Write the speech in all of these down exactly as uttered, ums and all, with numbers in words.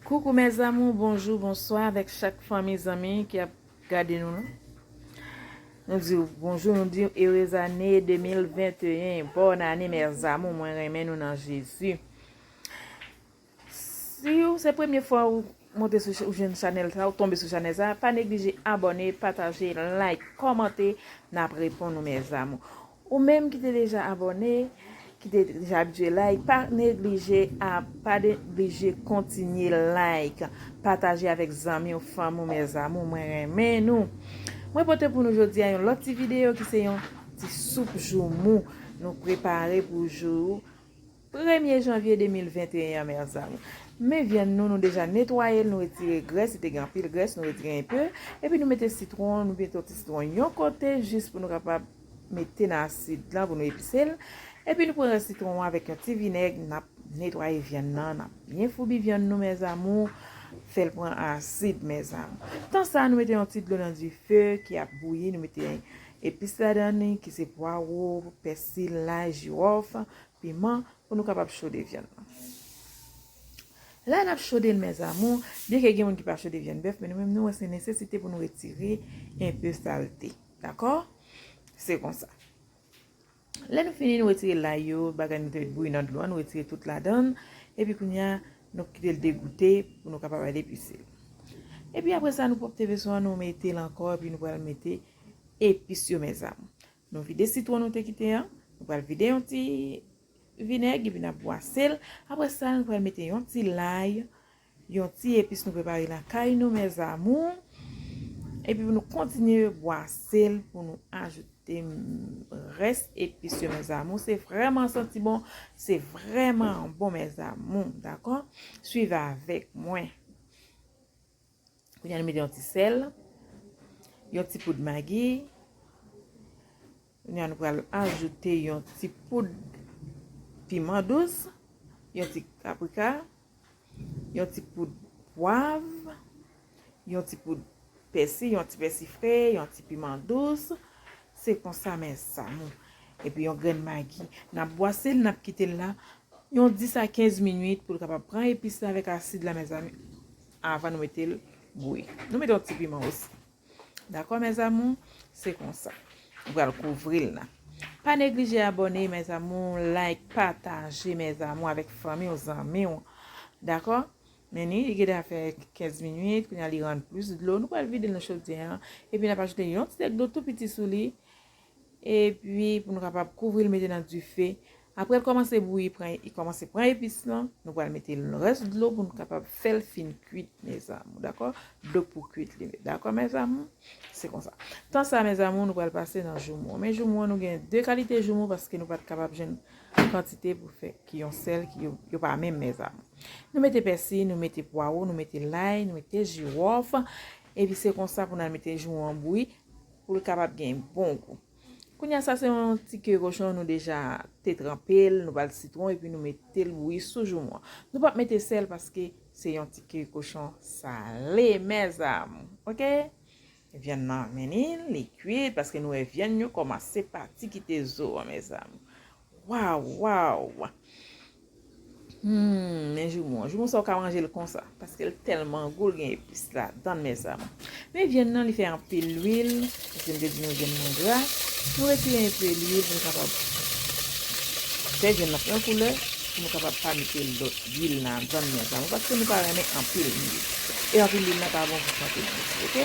Koukou mes amours, bonjou, bonswa avèk chak fanmi, zanmi ki ap gade nou la. Nou di w bonjou, nou di w erez ane de mil venteyen, bòn ane mes amours, mwen renmen nou nan Jezi. Si w se premye fwa ou monte sou ch- ou jwenn chanèl sa, ou tonbe sou chanèl sa, pa neglije abòne, pataje, like, kòmante, n ap reponn ou mes amours. Ou menm ki te deja abòne, ki te deja abitye like, pa neglije a pa neglije kontinye like, pataje avèk zanmi w, fanmi w, mes amours, mwen renmen nou. Mwen pote pou nou jodi a yon lòt ti videyo ki se yon ti soup joumou nou prepare pou jou premye janvye de mil venteyen an, mes amours. Men vyann nou, nou deja netwaye l, nou retire grès, li te gen anpil grès, nou retire enpe, epi nou mete sitwon, nou mete yon ti sitwon yon kote, jis pou nou kapab mete nan asid lan pou nou epise l. Epi nou pran rès sitwon an avèk yon ti vinèg, n ap netwaye vyann nan, n ap byen foubi vyann nou, mes amours, fè l pran asid, mes amours. Tan sa, nou mete yon ti dlo nan dife ki ap bouyi, nou mete epis ladan li, ki se pwawo, pèsi, lay, jiwòf, piman, pou nou kapab chode vyann nan. Lè n ap chode l, mes amours, byenke gen moun ki pa chode vyann bèf, men nou menm nou wè se nesesite pou nou retire enpe salte. Dakò? Se konsa. Lè nou fini, nou retire lay yo, bagay nou te bouyi nan dlo a, nou retire tout ladan l, epi kounye a, nou kite l degoute pou nou kapab al epise l. Epi apre sa, nou pwòpte veso a, nou mete l ankò, epi nou pral mete epis yo, mes amours. Nou vide sitwon nou te kite an, nou pral vide yon ti vinèg, epi n ap bwase l. Apre sa, nou pral mete yon ti lay, yon ti epis nou prepare lakay nou, mes amours. Epi pou nou kontinye bwase l, pou nou ajoute rès epis yo, mes amours. Se vrèman santi bon, se vrèman bon, mes amours, dakò? Swiv avèk mwen. Kounye a nou mete yon ti sèl, yon ti poud magi. Kounye a nou pral ajoute yon ti poud piman dous, yon ti paprika, yon ti poud pwav, yon ti poud pèsi, yon ti pèsi fre, yon ti piman dous. Se konsa, mes amours. Epi yon grenn magi. N ap bwase l, n ap kite l la yon dis a kenz minit pou l kapab pran epis la avèk asid la, mes amours, avan nou mete l bouyi. Nou mete yon ti piman osi. Dakò, mes amours? Se konsa. Nou pral kouvri l la. Pa neglije abòne, mes amours, like, pataje, mes amours, avèk fanmi w, zanmi w. Dakò? Men ni, li gentan fè kenz minit, kounye a li rann plis dlo. Nou pral vide l nan chodyè an. Epi n ap ajoute yon ti tèk dlo tou piti sou li. Epi pou nou kapab kouvri l, mete nan dife. Apre l kòmanse bouyi, pran, li kòmanse pran epis lan, nou pral mete l rès dlo pou nou kapab fè l fin kwit, mes amours, dakò? Dlo pou kwit li, dakò, mes amours? Se konsa. Tan sa, mes amours, nou pral pase nan joumou. Men joumou an, nou gen de kalite joumou paske nou pa t kapab jwenn kantite pou fè ki yon sèl, ki yo, yo pa menm, mes amours. Nou mete pèsi, nou mete pwawo, nou mete lay, nou mete jiwòf. Epi se konsa pou n al mete joumou an bouyi pou l kapab gen bon gou. Kounye a sa se yon ti ke kochon nou deja te tranpe l, nou ba l sitwon epi nou mete l bouyi sou joumou an. Nou p ap mete sèl paske se yon ti ke kochon sale, mes amours. Oke? Vyann nan, men ni, li kwit paske nou wè vyann yo kòmanse pati kite zo an, mes amours. Waw, waw. Hmm, men joumou an. Joumou sa ou ka manje l konsa, paske l tèlman gou, l gen epis ladan l, mes amours. Men vyann nan, li fè anpil lwil, paske m te di nou vyann nan gra. Nou retire enpe lwil pou nou kapab fè vyann nan pran koulè, pou nou kapab pa mete lòt lwil ladan l, mes amours, paske nou pa renmen anpil lwil. E anpil lwil nan pa bon pou sante nou, oke?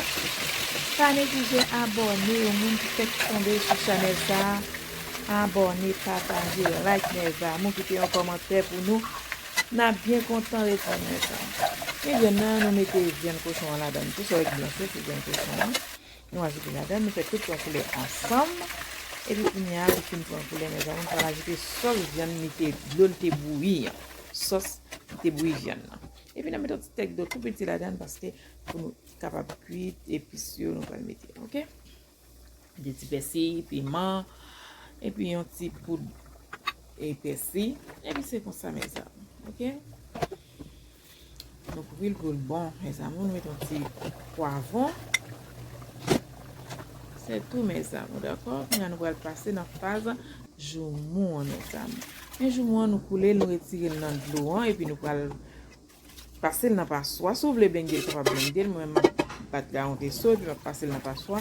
Pa neglije abòne, yon moun ki fèk tonbe sou chanèl sa a, abòne, pataje, like, mes amours, kite yon kòmantè pou nou. N ap byen kontan reponn, mes amours. Men vyann nan, nou mete vyann kochon an ladan l tou, sa w wè ki blanch yo, se vyann kochon an. Nou ajoute ladan l, nou fè tout pran koulè ansanm. Epi kounye a, li fin pran koulè, mes amours, nou pral ajoute sòs vyann li te, dlo l te bouyi an. Sòs li te bouyi vyann nan. Epi n ap mete yon ti tèk dlo tou piti ladan l paske pou nou kapab kwit epis yo nou pral mete, oke? De ti pèsi, piman, epi yon ti poud e pèsi. Epi se konsa, mes amours, oke? Nou kouvri l pou l bon, mes amours, nou mete yon ti pwavwon. Se tou, mes amours, dakò? Kounye a nou pral pase nan faz joumou an, mes amours. Men joumou an, nou koule l, nou retire l nan dlo an, epi nou pral pase l nan paswa. Si w vle blende l, ou kapab blende l. Mwen menm, m ap bat la yon veso, epi m ap pase l nan paswa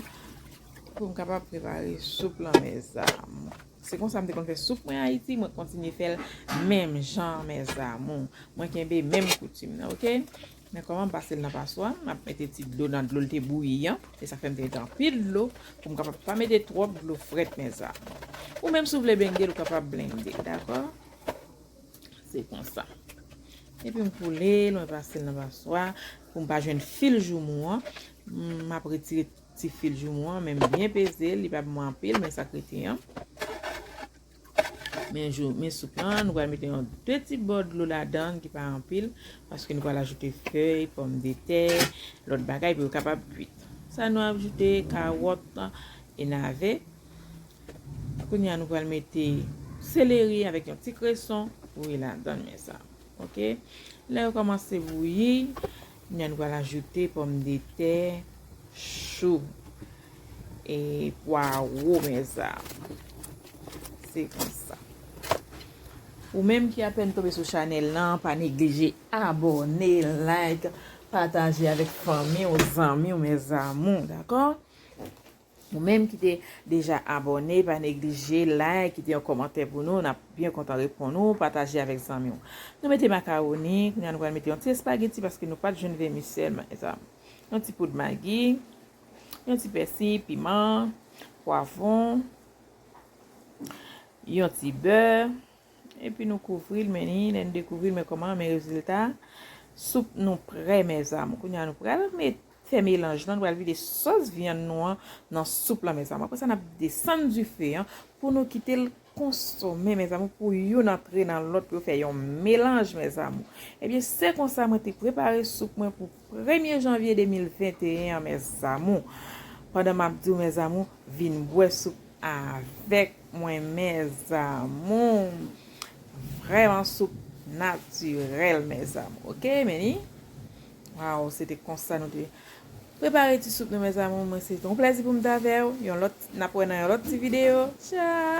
pou m kapab prepare soup lan, mezanmi. Se konsa m te konn fè soup mwen Ayiti, mwen kontinye fè l menm jan, mezanmi. Mwen kenbe menm koutim nan, oke? Men kòman m pase l nan paswa, m ap mete ti dlo nan dlo l te bouyi an. Se sa k fè m te mete anpil dlo, pou m kapab pa mete twòp dlo frèt, mezanmi. Ou menm si w vle blende l, ou kapab blende l, dakò? Se konsa. Epi m koule l, mwen pase l nan paswa, pou m pa jwenn fil joumou an. M ap retire ti fil joumou an, men m byen peze l, li pa bon anpil, men sa k rete an. Men jou, men soup lan, nou pral mete yon de ti bò dlo ladan l ki pa anpil, paske nou pral ajoute fèy, pòmdetè, lòt bagay pou yo kapab kwit. Sa nou ajoute kawòt e nave. Kounye a nou pral mete seleri avèk yon ti kreson bouyi ladan l, mezanmi. Oke? Lè yo kòmanse bouyi, kounye a nou pral ajoute pòmdetè, chou e pwawo, mezanmi. Se konsa. Ou menm ki apèn tonbe sou chanèl lan, pa neglije abòne, like, pataje avèk fanmi w, zanmi w, mezanmi, dakò? Ou menm ki te deja abòne, pa neglije like, kite yon kòmantè pou nou, n ap byen kontan reponn ou, pataje avèk zanmi w. Nou mete makawoni, kounye a nou pral mete yon ti espageti paske nou pa t jwenn vèmisèl, mezanmi. Yon ti poud magi, yon ti pèsi, piman, pwavwon, yon ti bè, epi nou kouvri l, men ni, lè n dekouvri l, men kòman, men rezilta. Soup nou prè, mezanmi. Kounye a nou pral met, fè melanj lan, nou pral vide sòs vyann nou an nan soup lan, mezanmi. Apre sa, n ap desann dife an pou nou kite l konsome, mezanmi, pou youn antre nan lòt, pou yo fè yon melanj, mezanmi. Ebyen, se konsa mwen te prepare soup mwen pou premye janvye de mil venteyen an, mezanmi. Pandan m ap di w, mezanmi, vin bwè soup avèk mwen, mezanmi. Vrèman soup natirèl, mezanmi. Oke, men ni? Waw, se te konsa nou te prepare ti soup nou, mezanmi. Mwen, se te yon plèzi pou m t avè w. Yon lòt, n ap wè nan yon lòt ti videyo. Tchao!